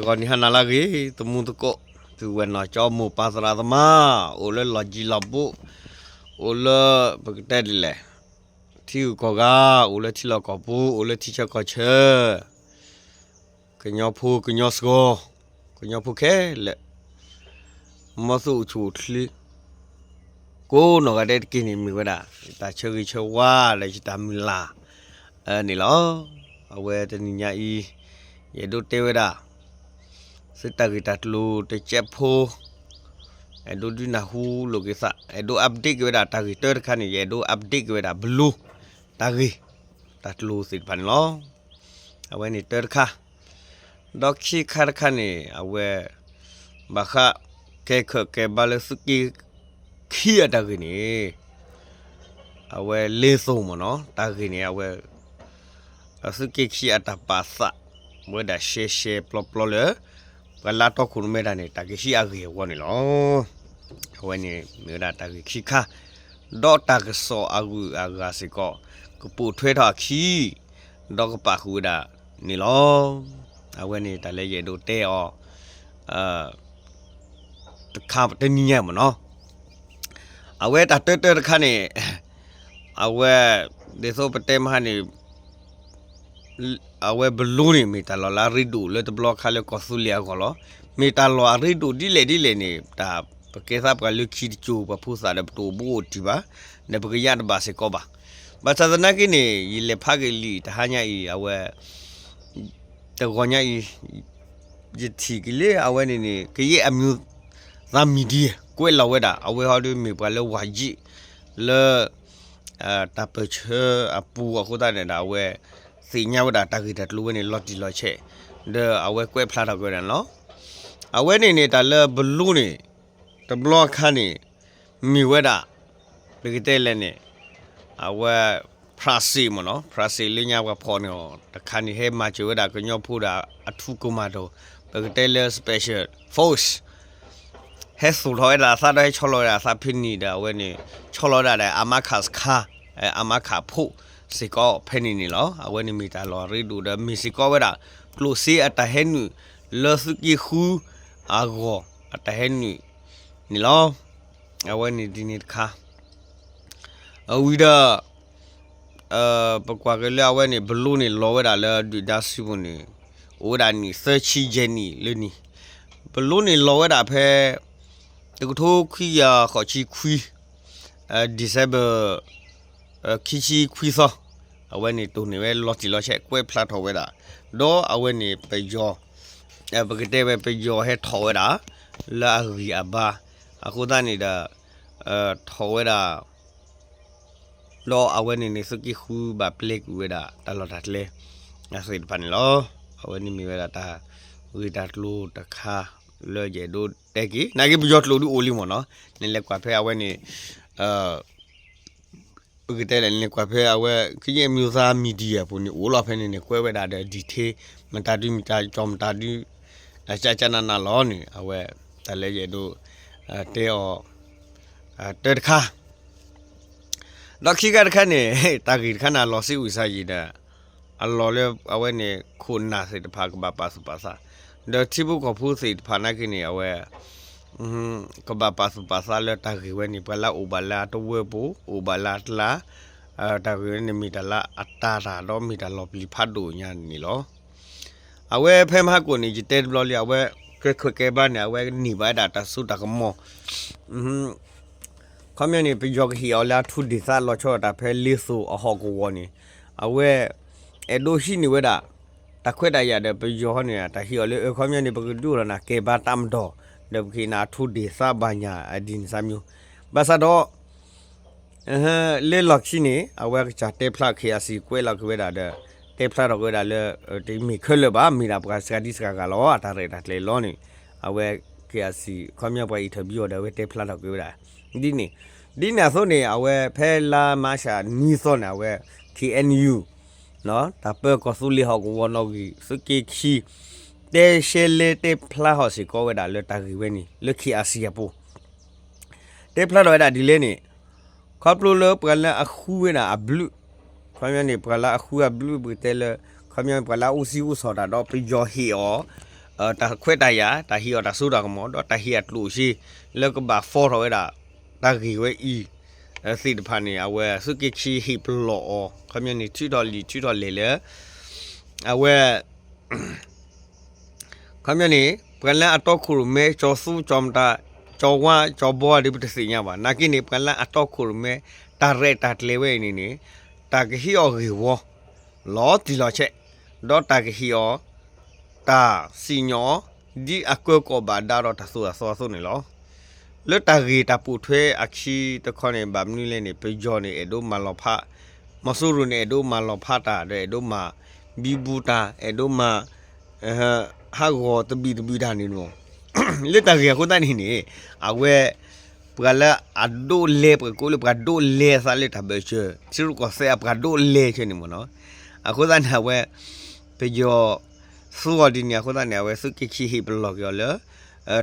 ဂီၤနံၤဟါနၤလၢအဂ့ၤ သမူသကိး သုဝဲၢ်နီၢ်ကၠီမိၢ်ပၢ်သရၣ်သမါ အိၣ်လၢလီၢ်ကံလီၢ်ဘူး အိၣ်လၢပကတဲဒ်လဲၣ် ထံဂုၤကီၢ်ဂၤ အိၣ်လၢထံလီၢ်ကီၢ်ပူၤ အိၣ်လၢထံဆၢကီၢ်ဆၢ ကညီဖိကညီစှီၤ ကညီဖိခဲလၢာ် မ်သုအိၣ်ဆူၣ်အိၣ်ချ့ ကိးနီၢ်ဂၤဒဲးတက့ၢ်န့ၣ် မ့ၢ်ဝဲဒၣ် ယတၢ်ဆၢဂ့ၤဆၢဝါဒီးယတၢ်မုၢ်လၢ် န့ၣ်လီၤ. အဝဲတနံၤညါအံၤ ယအဲၣ်ဒိးတဲဝဲဒၣ် သုတၢ်ဂ့ၢ်တၢ်ကျိၤတကဲးဖိ အဲၣ်ဒိးဒုးနၢ်ဟူလိာ်က့ၤသး အဲၣ်ဒိး update က့ၤဝဲဒၣ်တၢ်ဂ့ၢ်တၢတခါန့ၣ် ယအဲၣ်ဒိး update က့ၤဝဲဒၣ် ဘလူး တၢ်ဂ့ၢ် တၢ်ကျိၤသ့ၣ်တဖၣ်န့ၣ်လီၤ. အဝဲန့ၣ်တၢတခါ ဒီးခံခါတခါန့ၣ် အဝဲ ဘၣ်ဃး ကဲခၢၣ်ကဲဘါလၢသုးက့ခံအတၢ်ဂ့ၢ်န့ၣ် အဝဲလ့သိၣ်မ့ၢ်နီၤ တၢ်ဂ့ၢ်န့ၣ် အဝဲ သုးက့ခံအတၢ်ပာ်သး ဝဲဒၣ်ရှဲရှဲပျီပျီလၢ ပှၤလၢတီခိၣ်ရိၣ်မဲတၢ်န့ၣ် တၢ်ကဟံးအဂ့ၢ်အဝီန့ၣ်လီၤ. အဝဲန့ၣ်မ့ၢ်ဝဲဒၣ်တၢ်ဂ့ၢ်ခံခါ ဒီးတၢ်ကစီၣ်အဂုၤအဂၤစ့ၢ်ကီး ကပိာ်ထွဲထီၣ်အခံ ဒီးကပာ်ဃုာ်ဝဲဒၣ်န့ၣ်လီၤ. အဝဲန့ၣ်တၢ်လၢယအဲၣ်ဒိးတဲအီၤ တခါတနံၤညါမ့ၢ်နီၤ အဝဲတၢ်တၢတၢတခါန့ၣ် အဝဲ ဒ်သိးပတဲမဟါန့ၣ် အဝဲဘလူးန့ၣ် မ့ၢ်တၢ်လီၢ်လၢအရ့ဒိၣ်လၢတဘျီခါလၢကီၢ်သူလ့ၤအဂီၢ်လီၤ. မ့ၢ်တၢ်လီၢ်အရ့ဒိၣ်ဒ်လဲၣ်ဒ်လဲၣ်န့ၣ် တၢ်ပကဲသးပှၤလၢခံတစိၤ ပှၤဖိသၣ်ဒီးပတအိၣ်ဘူးအိၣ်တံၢ်ဘၣ်, ဒီးပကယါတဘၣ်စ့ၢ်ကီးဘၣ်. ဘၣ်ဆၣ်သနာ်က့န့ၣ် ယလဲၤဖးက့ၤလံာ်တဟါညါအံၤ အဝဲ တဂီၤညါအံၤ ယထံၣ်က့ၤလၢအဝဲန့ၣ်န့ၣ် ကယဲၢ်အမံၤသးမံၤဒံး ကွဲးလီၤဝဲဒၣ် အဝဲဟီဒုးမ့ၢ်ပှၤလၢဝၤယံာ် လၢ တၢ်ပၢၢ်ဆၢအပူၤအဃိသတးန့ၣ်ဒီး အဝဲသ့ၣ်ညါဝဲဒၣ်တၢ်ဂ့ၢ်တၢ်ကျိၤဝဲန့ၣ် လီၤတံၢ်လီၤဆဲး ဒီးအဝဲကွဲးဖျါထီၣ်က့ၤဝဲဒၣ်န့ၣ်လီၤ. အဝဲန့ၣ်န့ၣ် တၢ်လၢဘလူးန့ၣ် တဘျီအခါန့ၣ် မ့ၢ်ဝဲဒၣ် ပကတဲလဲၣ်န့ၣ် အဝဲ ဖြၣ်စ့ၣ်မ့ၢ်နီၤ ဖြၣ်စ့ၣ်လၢညါပှၤဖီၣ်န့ၣ်အီၤ တခါန့ၣ် ဟဲမၤစၢၤဝဲဒၣ်ကညီဖိဒီးအထူးကွန်မန်ဒို ပကတဲလၢ special force ဟဲသိၣ်ထီၣ်ဝဲဒၣ်အသးဒီးဟဲဆီလီၤဝဲဒၣ်အသးဖဲန့ၣ်ဒီး အဝဲန့ၣ် ဆီလီၤဝဲဒၣ်ဒီး အမါခးစခါ အမါခးဖိစ့ၢ်ကီးဖဲန့ၣ်န့ၣ်လီၤ. အဝဲန့ၣ်မ့ၢ်တၢ်လီၢ်အရ့ဒိၣ်ဒီး မ့ၢ်စ့ၢ်ကီးဝဲဒၣ် ကျိၣ်စ့အတၢ်ဟဲနုာ်လၢသုးက့ဃုအဂီၢ် အတၢ်ဟဲနုာ်န့ၣ်လီၤ. အဝဲန့ၣ်ဒ်န့ၣ်တခါ အဝံၤဒီး ပကွၢ်က့ၤလၢအဝဲန့ၣ် ဘလူးန့ၣ်လီၤဝဲဒၣ်လၢဒုၣ်ဒါစုပူၤန့ၣ် အိၣ်ဝဲဒၣ်နံၣ်သၢဆံယဲၢ်နံၣ်လၢနံၣ် ဘလူးန့ၣ်လီၤဝဲဒၣ်ဖဲ တကထိခွံကယၤဃိးဆံခွံ December ခံဆံခွံသီ အဝဲန့ၣ်တိၢ်န့ၢ်ဝဲလီၤတံၢ်လီၤဆဲး ကွဲးဖျါထီၣ်ဝဲဒၣ် ဒီးအဝဲန့ၣ်ပယီၤ ပကတဲဝဲပယီၤဟဲထီၣ်ဝဲဒၣ် လၢအဂံၢ်အဘါ အဃိသတးန့ၣ်ဒီး ထီၣ်ဝဲဒၣ် ဒီးအဝဲန့ၣ်န့ၣ် သုးက့ဃုဘၣ်ပျဲကွံာ်ဝဲဒၣ်တၢ်လီၢ်တၢ်ကျဲ အသ့ၣ်တဖၣ်န့ၣ်လီၤ. အဝဲန့ၣ်မ့ၢ်ဝဲဒၣ်တၢ်ဂ့ၢ်တၢ်ကျိၤတခါလၢယအဲၣ်ဒိးတဲက့ၤ နာ်က့ပယီၤကျိာ်ဒုးအိၣ်လံမ့ၢ်နီၤ နလဲၤကွၢ်ဖဲအဝဲန့ၣ် ပကတဲလဲၣ်န့ၣ် ကွၢ်ဖဲအဝဲ ကယဲၢ်မံၤသး media ပူၤန့ၣ် အိၣ်လီၤဖဲန့ၣ်န့ၣ် ကွဲးဝဲဒၣ်ဒီး detail မတၤဒု မတၤကၠီ မတၤဒု တၢ်ကၠၢ်ကၠၢ်နးနးလီၤန့ၣ် အဝဲ တၢ်လၢယအဲၣ်ဒိး တဲအီၤ တၢတခါ ဒီးခံခါတခါန့ၣ် တၢ်ဂ့ၢ်တခါန့ၣ် အလီၤစ့ဝံၤစါယံၤဒီး အလီၢ်လၢအဝဲန့ၣ် ခိၣ်နၢ်သ့ၣ်တဖၣ်ကဘၣ်ပာ်သူၣ်ပာ်သး ဒီးထံဖိကီၢ်ဖိသ့ၣ်တဖၣ်နာ်က့န့ၣ် အဝဲ ကဘၣ်ပာ်သူၣ်ပာ်သးလၢတၢ်ဂ့ၢ်ဝဲန့ၣ် ပှၤလၢအအိၣ်ဘၣ်လၢအတဝၢပူၤ အိၣ်ဘၣ်လၢအကျါ တၢ်ဂ့ၢ်ဝဲန့ၣ်မ့ၢ်တၢ်လၢအတၢ်တၢ်ဒီးမ့ၢ်တၢ်လီၤပျံၤဖးဒိၣ်ညါန့ၣ်လီၤ. အဝဲဖဲမဟါကိၣ်န့ၣ် ယတဲတဘျီလံ အဝဲ ကဲခိၣ်ကဲဘါန့ၣ် အဝဲန့ၢ်ဘၣ်ဝဲဒၣ်တၢ်စိတၢ်ကမီၤ ခီပညီန့ၣ် ပယီၤကဟ့ၣ်အီၤလၢအထူဒ့ၣ်သးလီၤဆီဒၣ်တၢ်ဖဲလ့သိၣ်အဟီၣ်ကဝီၤန့ၣ် အဝဲ အဲၣ်ဒိးဟံးန့ၢ်ဝဲဒၣ် တၢ်ခွဲးတၢ်ယာ်ဒီးပယီၤဟီန့ၣ် တၢ်ဟ့ၣ်အီၤလၢ အခီပညီန့ၣ် ပကဒုးအိၣ်ထီၣ်နၤကဲဘါတၢ်မတီၢ် ဒီးပကဟ့ၣ်နၤအထူဒ့ၣ်သးဘၣ်ညါအဒ်န့ၣ်သးမံၤ ဘၣ်ဆၣ်ဒီး လၢလီၢ်ခံန့ၣ် အဝဲကစၢ်တဲဖျါ KIC ကွဲးလီၤက့ၤဝဲဒၣ်ဒီး တဲဖျါထီၣ်က့ၤဝဲဒၣ်လၢ တမ့ၢ်ခဲလၢာ်ဘၣ် မ့ၢ်ဒၣ်ပှၤစှၤဒံစှၤဂၤလီၤ အတၢ်ရဲၣ်တၢ်ကျဲၤလီၤန့ၣ် အဝဲ KIC ခီပညီပှၤ interview အီၤဒီး အဝဲတဲဖျါထီၣ်က့ၤဝဲဒၣ် ဒ်န့ၣ် ဒ်န့ၣ်အသိးန့ၣ် အဝဲဖဲလါမၢ်ၡးနွံသီန့ၣ် အဝဲ KNU တၢ်ပၢကီၢ်သူလ့ၤဟီၣ်ကဝီၤနီၣ်ဂံၢ် သုးက့ခံ တဲရှဲလဲတဲဖျါထီၣ်စ့ၢ်ကီးဝဲဒၣ်လၢတၢ်ဂ့ၢ်ဝဲန့ၣ် လၢ KIC အပူၤ တဲဖျါထီၣ်ဝဲဒၣ်ဒ်လဲၣ်န့ၣ် ခီဖျိလၢပှၤလၢအဃုဝဲဒၣ်အဘျုး ခီပညီန့ၣ် ပှၤလၢအဃုအဘျုး ပကတဲလၢ ခီပညီပှၤလၢအအိၣ်စံၣ်အိၣ်ဆီၣ်တၢ်ဒီးပယီၤဟ့ၣ်အီၤ တၢ်ခွဲးတၢ်ယာ် တၢ်ဟ့ၣ်အီၤတၢ်စိတၢ်ကမီၤ ဒီးတၢ်ဟ့ၣ်အကျိၣ်စ့ လၢကဘၣ် form ထီၣ်ဝဲဒၣ် တၢ်ဂ့ၢ်ဝဲအံၤ သ့ၣ်တဖၣ်န့ၣ် အဝဲသုးက့ခံဟ့ၣ်ပလီၢ်အီၤ ခီပညီန့ၣ် ထုးထီၣ်လံာ်ထုးထီၣ်လဲၢ်လၢ အဝဲ ခီပညီန့ၣ် ပှၤလၢအတီခိၣ်ရိၣ်မဲ ကၠီၤသူ ကၠီၤမတၤ ကၠီၤဝါ ကၠီၤဘီဒ်ပတသ့ၣ်ညါဘၣ်. နာ်က့န့ၣ် ပှၤလၢအတီခိၣ်ရိၣ်မဲ တၢ်ရဲၣ်တၢ်ကျဲၤဝဲအံၤန့ၣ်န့ၣ် တၢ်ကဟ့ၣ်အီၤဂ့ၢ်ဝီ လီၤတံၢ်လီၤဆဲး, ဒီးတၢ်ကဟ့ၣ်အီၤ တၢ်စံၣ်ညီၣ် ဒ်အကၢကီၢ်ဘၣ်ဒါဒီးတၢ်သိၣ်တၢ်သီအသိးန့ၣ်လီၤ. လၢတၢ်ဂ့ၢ်တၢ်ပိာ်ထွဲအခံတခီန့ၣ် ဘၣ်မနုၤလဲၣ်န့ၣ် ပယီၤန့ၣ် အဲၣ်ဒိးမၤလီၤဖး, မီၤစိရိၤန့ၣ် အဲၣ်ဒိးမၤလီၤဖးတၢ် ဒီးအဲၣ်ဒိးမၤဘံဘူတၢ် အဲၣ်ဒိးမၤ ဟးဂီၤတဘံၣ်တဘုၣ်တၢ်န့ၣ်လီၤ. လၢတၢ်ဂ့ၢ်အဃိသတးန့ၣ်န့ၣ် အဝဲ ပှၤလၢအဒိးလဲ ပှၤကိးလၢပှၤဒိးလဲအသးလၢတၢ်ဘၢၣ်စၢၤ ထံရူၢ်ကီၢ်သဲးအပှၤဒိးလဲဆဲန့ၣ်မ့ၢ်နီၤ. အဃိသတးန့ၣ် အဝဲ ပယီၤ သူအီၤဒ်န့ၣ် အဃိသတးန့ၣ် အဝဲသုးက့ခံဟ့ၣ်ပလီၢ်က့ၤအီၤလၢ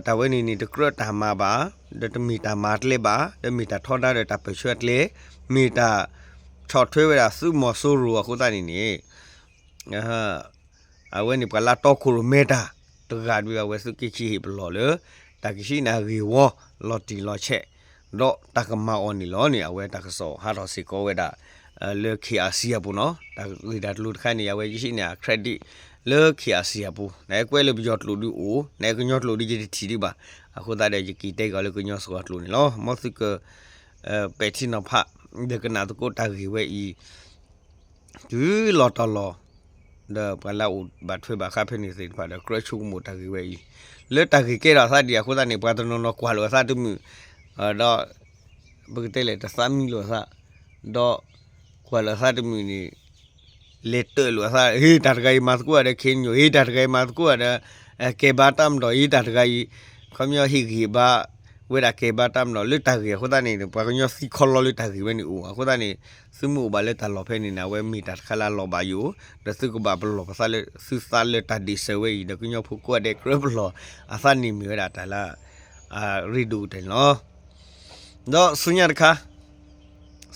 တၢ်ဝဲန့ၣ်န့ၣ် တကြၢးတၢ်မၤဘၣ်, ဒီးတမ့ၢ်တၢ်မၤကျဲဘၣ်, ဒီးမ့ၢ်တၢ်ထီဒါဒီးတၢ်ပၢၢ်ဆၢအကျဲ, မ့ၢ်တၢ်ဆီၣ်ထွဲဝဲဒၣ်သုးမီၤစိရိၤအဃိသတးန့ၣ်န့ၣ် အဝဲန့ၣ်ပှၤလၢတီခိၣ်ရိၣ်မဲတၢ် တဂၤဒ်အဝဲသုးက့ခံဟ့ၣ်ပလီၢ်လၢ တၢ်ကဟံးန့ၢ်ဂ့ၢ်ဝီ လီၤတံၢ်လီၤဆဲး, ဒီးတၢ်ကမၤအီၤန့ၣ်လီၤန့ၣ် အဝဲတၢ်ကစီၣ်ဟးထီၣ်စ့ၢ်ကီးဝဲဒၣ် လၢ ခ့ၣ်အၣ်စံၣ် အပူၤနီၤ. တၢ်ဂ့ၢ်တၢ်ကျိၤတခါန့ၣ် အဝဲယဟံးန့ၢ် credit လၢ ခ့ၣ်အၣ်စံၣ် အပူၤ, နကွဲးလၢပယီၤကျိာ်ဒုးအိၣ်, နကညီကျိာ်ဒုးယတထံၣ်ဒံးဘၣ်. အဃိသတးဒီး ယက့ၤတဲက့ၤအီၤလၢကညီစှီၤကျိာ်န့ၣ်လီၤ. မ်သုက ပဲာ်ထံနီၤဖး ဒီးကနၣ်သကိးတၢ်ဂ့ၢ်ဝဲအံၤ တုၤလီၤတီၤလီၤ, ဒီးပှၤလၢအအိၣ်ဘၣ်ထွဲဘၣ်ဃးဖဲန့ၣ်သ့ၣ်တဖၣ်ဒီး ကြၢးဆိကမိၣ်တၢ်ဂ့ၢ်ဝဲအံၤ, လၢတၢ်ဂ့ၢ်ကဲထီၣ်အသးဒံးအဃိသတးန့ၣ် ပှၤတနီၤနီၤကွၢ်လိာ်အသးတမုာ်, ဒီး ပကတဲလဲၣ် တသးမံလိာ်အသး, ဒီးကွၢ်လိာ်အသးတမုာ်န့ၣ် လဲၤတၢၢ်လိာ်အသး, ဟ့ၣ်တၢ်တဂၤအံၤမၤသကိးဒီး ခ့ၣ်ညိၣ်, ဟ့ၣ်တၢ်တဂၤအံၤမၤသကိးဒီး ကဲဘါတၢ်မဒီး, ဟ့ၣ်တၢ်တဂၤအံၤ ခီပညီဟ့ၣ်ဂံၢ်ဘါဝဲဒၣ်ကဲဘါတၢ်မဒီး လၢတၢ်ဂ့ၢ်အဃိသတးန့ၣ် ပှၤကညီသံခီလီၤလၢတၢ်ဂ့ၢ်ဝဲန့ၣ်အိၣ်. အဃိသတးန့ၣ် သုမ့ၢ်အိၣ်ဘၣ်လၢတၢ်လီၢ်ဖဲန့ၣ်န့ၣ် အဝဲမ့ၢ်တၢ်တခါလၢအလီၤဘၣ်ယိၣ်, ဒီးသုကဘၣ်ပလီၢ်ပသးလၢသုသးလၢတၢ်ဒ့ၣ်စၢၤဝဲအံၤ ဒီးကညီဖိကိးဂၤဒဲးကြၢးပလီၢ်အသးန့ၣ်မ့ၢ်ဝဲဒၣ်တၢ်လၢ အရ့ဒိၣ်ကတၢၢ်န့ၣ်လီၤ. ဒီးဆူညါတခါ,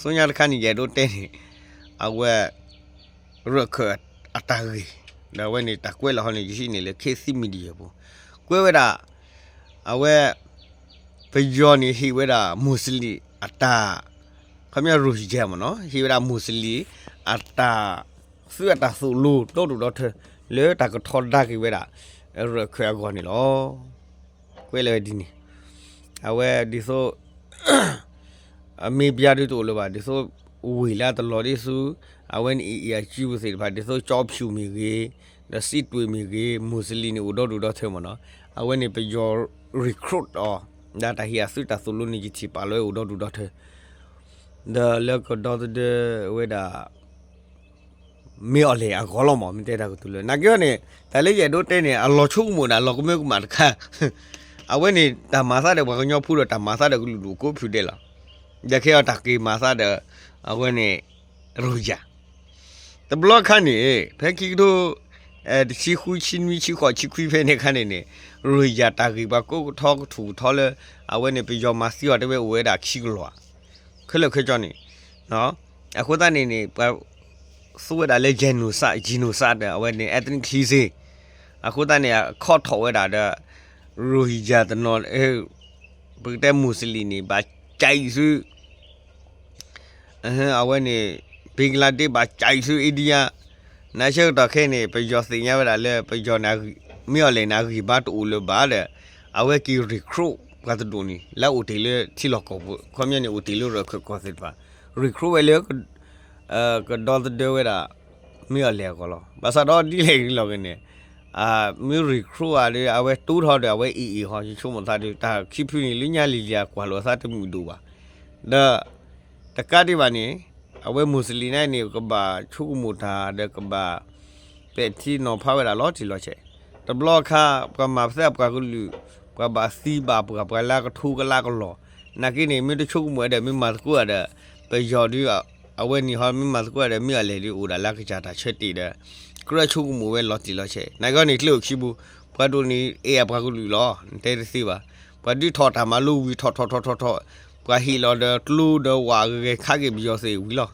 ဆူညါတခါန့ၣ် ယအဲၣ်ဒိးတဲန့ၣ် အဝဲ ရၢၢ်ခၢၣ်အတၢ်ဂ့ၢ်, ဒီးအဝဲန့ၣ်တၢ်ကွဲးလီၤဟီန့ၣ် ယဟံးန့ၢ်လၢ ခေတ်သစ်မီဒီယာ အပူၤ, ကွဲးဝဲဒၣ် အဝဲ ပယီၤန့ၣ်ဟ့ၣ်ဝဲဒၣ် မူးစလ့ၣ်အတၢ် ခီပညီ ရိၣ်ဟ့ၣ်ကၠၢ်မ့ၢ်နီၤ, ဟ့ၣ်ဝဲဒၣ် မူးစလ့ၣ် အတၢ် သုးအတၢ်သိၣ်လိဒီဒူၣ်ဒီထၢ လၢတၢ်ကထီဒါက့ၤဝဲဒၣ် ရၢၢ်ခၢၣ်အဂီၢ်န့ၣ်လီၤ. ကွဲးလၢဝဲဒ်န့ၣ်, အဝဲဒ်သိး အမ့ၢ်ပျါဒ်တအိၣ်လၢၤဘၣ်, ဒ်သိး ဝ့ၢ်လၢအတလီၤဒ်ဆူ အဝဲန့ၣ် အံၤအံၤအစုပူၤသ့ၣ်တဖၣ် ဒ်သိး ကၠီဖၠူၣ်မ့ၢ်ဂ့ၤ, ဒီးစံးတွ့ၣ်မ့ၢ်ဂ့ၤ, မူးစလ့ၣ်န့ၣ်အိၣ်ဒီဒူၣ်ဒီထၢမ့ၢ်နီၤ, အဝဲန့ၣ်ပယီၤ recruit အီၤ ဒီးတၢ်ဟ့ၣ်အသုးတၢ်သိၣ်လိန့ၣ် ယထံၣ်ပာ်လီၤဝဲအိၣ်ဒီဒူၣ်ဒီထၢ ဒီးလၢကဒီသဒၢဝဲဒၣ် မ့ၢ်အီၤလဲၣ်အဂီၢ်လီၤမး မ့ၢ်တဲတၢ်ကတိၤလၢ နာ်က့အီၤန့ၣ် တၢ်လၢယအဲၣ်ဒိးတဲန့ၣ် အလီၤဆိကမိၣ်ဒၣ်လီၤကမၢကမၣ်တခါ, အဝဲန့ၣ် တၢ်မၤသးဒီးပှၤကညီဖိဒီးတၢ်မၤသးဒီးကလုာ်ဒူၣ်ကိးဖုဒဲးလီၤ. ဒီးခဲအံၤတၢ်က့ၤမၤသးဒီး အဝဲန့ၣ် ရိၣ်ဟ့ၣ်ကၠၢ် တဘျီခါန့ၣ် ဖဲခံကထိ တဆံဃု ဆံနွံ ဆံဃိး ဆံခွံဖဲန့ၣ်အခါန့ၣ်န့ၣ် ရိၣ်ဟ့ၣ်ကၠၢ်တၢ်ဂ့ၢ်ပှၤကိးကထီကထူၣ်ကထီလၢ အဝဲန့ၣ် ပယီၤမၤသံအီၤတဲဝဲအိၣ်ဝဲဒၣ်ခံကလီၤဧါ, ခဲလၢာ်ခဲဆ့န့ၣ် အဃိသတးန့ၣ်န့ၣ် ပှၤ သူဝဲဒၣ်လၢ genocide genocide ဒီး အဝဲန့ၣ် ethnic cleansing အဃိသတးန့ၣ် အခီၣ်ထီၣ်ဝဲဒၣ်ဒီး ရိၣ်ဟ့ၣ်ကၠၢ်တနီၤ ပကတဲမူးစလ့ၣ်န့ၣ် ဘၣ်ကၠံၣ်ဆူ အဝဲန့ၣ် ဘ့ကလါဒ့း ဘၣ်ကၠံၣ်ဆူ India, နာ်ဆၢကတီၢ်ခဲအံၤန့ၣ် ပယီၤသ့ၣ်ညါဝဲဒၣ်လၢ ပယီၤန့ၣ် မ့ၢ်အီၤလဲၣ်န့ၣ် အဂံၢ်ဘါတအိၣ်လၢၤဘၣ်ဒီး အဝဲက့ၤ recruit ပှၤတဒူၣ်န့ၣ် လၢအအိၣ်တ့ၢ်လၢထံလီၢ်ကီၢ်ပူၤ ခီပညီန့ၣ် အိၣ်တ့ၢ်လၢရၢၢ်ခၢၣ်ကီၢ်သ့ၣ်တဖၣ် recruit ဝဲလၢ ကဒီသဒၢဝဲဒၣ် မ့ၢ်အီၤလဲၣ်အဂီၢ်လီၤ. ဘၣ်ဆၣ်ဒီးဒ်လဲၣ်ဂ့ၤလီၤဂ့ၤန့ၣ် မ့ၢ် recruit ဧါဒီး အဝဲတိၢ်ထီၣ်ဒီး အဝဲအံၤအံၤဟီ ယဆိကမိၣ်သးဒီး တၢ်ခံဖုန့ၣ် လၢညါလံၤလံၤ အကွၢ်လိာ်အသးတမုာ်ဒိၣ်ဘၣ်. ဒီး တကးဒံးဘၣ်န့ၣ် အဝဲမူးစလ့ၣ်န့ၣ်န့ၣ် ကဘၣ်ဆိကမိၣ်တၢ်ဒီးကဘၣ် ပဲာ်ထံနီၤဖးဝဲဒၣ်လီၤတံၢ်လီၤဆဲး. တဘျီအခါ ပှၤမၤပသဲအပှၤကလုာ် ပှၤဘၣ်သံဘၣ်ပှၤ ပှၤလၢကထိကလါကလီၢ် နာ်က့န့ၣ် မ့ၢ်တဆိကမိၣ်ဝဲဒီး မ့ၢ်မၤသကိးဒီး ပယီၤဒုး အဝဲန့ၣ်ဟီ မ့ၢ်မၤသကိးဒီး မ့ၢ်အီၤလဲၣ်ဒုး အိၣ်ဒၣ်လၢကစၢ်တၢ်ဆၢတဲာ်ဒီး ကြၢးဆိကမိၣ်ဝဲလီၤတံၢ်လီၤဆဲး. နာ်က့န့ၣ် ကျဲအိၣ်ခံပူၤ ပှၤဒိၣ်န့ၣ် အဲၣ်အပှၤကလုာ်လီၤ နတဲတသ့ဘၣ်. ပှၤဒုးထီၣ်တၢ်မၤလိဝံၤ ထီၣ်ထီၣ်ထီၣ်ထီၣ်ထီၣ် ပှၤဟ့ၣ်လီၤဒီးကျိဒီးဝးဂဲၤခးက့ၤပယီၤသ့ၣ်ဝံၤလီၤ.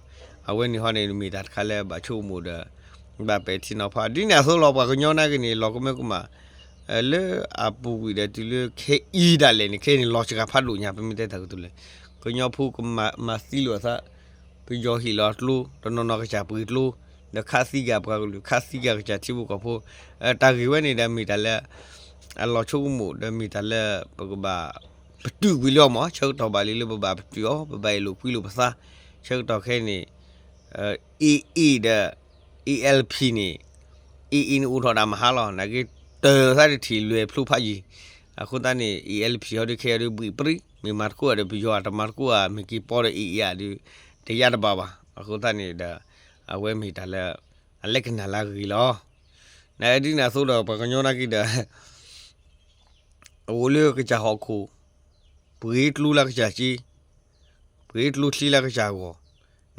အဝဲန့ၣ်ဟီန့ၣ် မ့ၢ်တၢ်တခါလၢဘၣ်ဆိကမိၣ်ဒီး ဘၣ်ပဲာ်ထံနီၤဖး ဒ်န့ၣ်အသိးလီၤ. ပှၤကညီနာ်က့န့ၣ် လီၤကမၢကမၣ် လၢအပူၤကွံာ်ဒီးတုၤလၢခဲအံၤဒၣ်လဲာ်န့ၣ် ခဲအံၤန့ၣ် လီၤစှၤဖးဒိၣ်ညါ ပမ့ၢ်တဲတၢ်ကတိၤလဲၣ်, ကညီဖိကမၤသံလိာ်အသး, ပယီၤဟ့ၣ်လီၤကျိ, တနီၤနီၤကစၢ်ပှ့ၤကျိ, ဒီးခးသံက့ၤပှၤကလုာ် ခးသံက့ၤကစၢ်ထံဖိကီၢ်ဖိ, တၢ်ဂ့ၢ်ဝဲန့ၣ်ဒီးမ့ၢ်တၢ်လၢ အလီၤဆိကမိၣ် ဒီးမ့ၢ်တၢ်လၢပကဘၣ် ပတုာ်ကွံာ်လံအီၤမး ဆၢကတီၢ်ဘၣ်လံလၢပဘၣ်ပတုာ်အီၤ ပဘၣ်အ့ၣ်လိာ်ကွံလိာ်ပသး, ဆၢကတီၢ်ခဲအံၤန့ၣ် AA ဒီး ALP န့ၣ် AA န့ၣ်အိၣ်ထီၣ်တၢ်မဟါလီၤ နာ်က့ တၢ်သးတထံၣ်လွဲၢ်ဖျိဖးယံၤ, အဃိသတးန့ၣ် ALP ဟီဒုးခဲအံၤဒုးဘှံးပြံ မ့ၢ်မၤသကိးဒီးပယီၤအတမၤသကိးဧါ မ့ၢ်က့ၤပီဒီး AA ဧါဒုး တယါတဘၣ်ဘၣ်, အဃိသတးန့ၣ်ဒီး အဝဲမ့ၢ်တၢ်လၢ အလဲကနၣ်လၢအဂ့ၤလီၤ. နဒ်န့ၣ်အသိးဒီး ပှၤကညီနာ်က့ဒီး အအိၣ်လၢကစၢ်ဟီၣ်ခိၣ်, ပှ့ၤကျိလၢကစၢ်စ့, ပှ့ၤကျိချံလၢကစၢ်ဂီၢ်,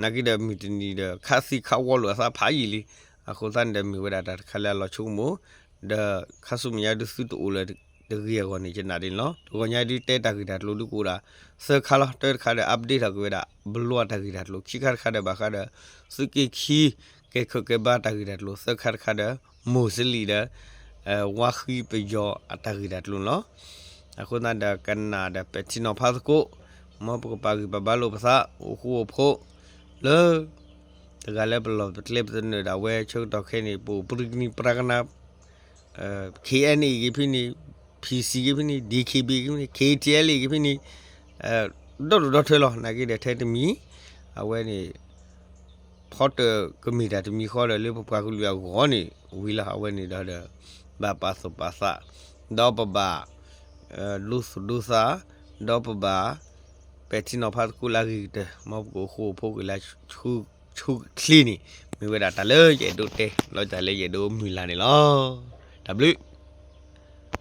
နာ်က့ဒီးမုၢ်တနံၤဒီး ခးသံခးဝီလိာ်အသးဖးယံာ်လံ, အဃိသတးန့ၣ်ဒီးမ့ၢ်ဝဲဒၣ်တၢ်တခါလၢအလီၤဆိကမိၣ်, ဒီးခါဆူမဲာ်ညါဒုးသုတအိၣ်လၢတဂ့ၤအဂီၢ်န့ၣ် ယနာ်ဒ်န့ၣ်လီၤ. တဂီၤညါဒုးတဲတၢ်ဂ့ၢ်တၢ်ကျိၤဒုးကအိၣ်ဒၣ် သၢခါလီၤ, တၢတခါဒီး update ထီၣ်က့ၤဝဲဒၣ် ဘျီတၢ်ဂ့ၢ်တၢ်ကျိၤ, ခံခါတခါဒီးဘၣ်ဃးဒီး သုးက့ခံ ကဲခၢၣ်ကဲဘါတၢ်ဂ့ၢ်တၢ်ကျိၤ, သၢခါတခါဒီး မိၢ်စလံဒီး ဝါဃံပယီၤအတၢ်ဂ့ၢ်တၢ်ကျိၤန့ၣ်လီၤ. အဃိသတးဒီးကနၣ်ဒီးပဲာ်ထံနီၤဖးသကိး, မ်ပကပာ်ဂံၢ်ပာ်ဘါလိာ်ပသး အိၣ်ဃူအိၣ်ဖိး လၢ တဂၤလၢပလီၢ်ပကျဲပသနၢၣ်ဒၣ်ဝဲ ဆၢကတီၢ်ခဲအံၤန့ၣ် ပအိၣ်ပြံကနံပြါကနါ KNA က့ၤဖဲန့ၣ်, PC က့ၤဖဲန့ၣ်, DKB က့ၤဖဲန့ၣ်, KTLA က့ၤဖဲန့ၣ်, ဒီဒူၣ်ဒီထၢလီၤ. နာ်က့ဒီးထဲတမံၤ အဝဲန့ၣ် ဖီတၢၣ်ကမ့ၢ်တၢ်တမံၤဃီဒီး လၢပပှၤကလုာ်အဂီၢ်န့ၣ် ဝံၤလီၤ. အဝဲန့ၣ်ဒီး ဘၣ်ပာ်သူၣ်ပာ်သး, ဒီးပဘၣ် ဒိသူၣ်ဒိသး, ဒီးပဘၣ် ပဲာ်ထံနီၤဖးသကိးလၢအဂ့ၤကတၢၢ်, မ်ပကအိၣ်ဃူအိၣ်ဖိးက့ၤလၢ ဆူချ့န့ၣ် မ့ၢ်ဝဲဒၣ်တၢ်လၢယအဲၣ်ဒိးတဲ လီၤတၢ်လၢယအဲၣ်ဒိးမုၢ်လၢ်န့ၣ်လီၤ. တၢ်ဘျုး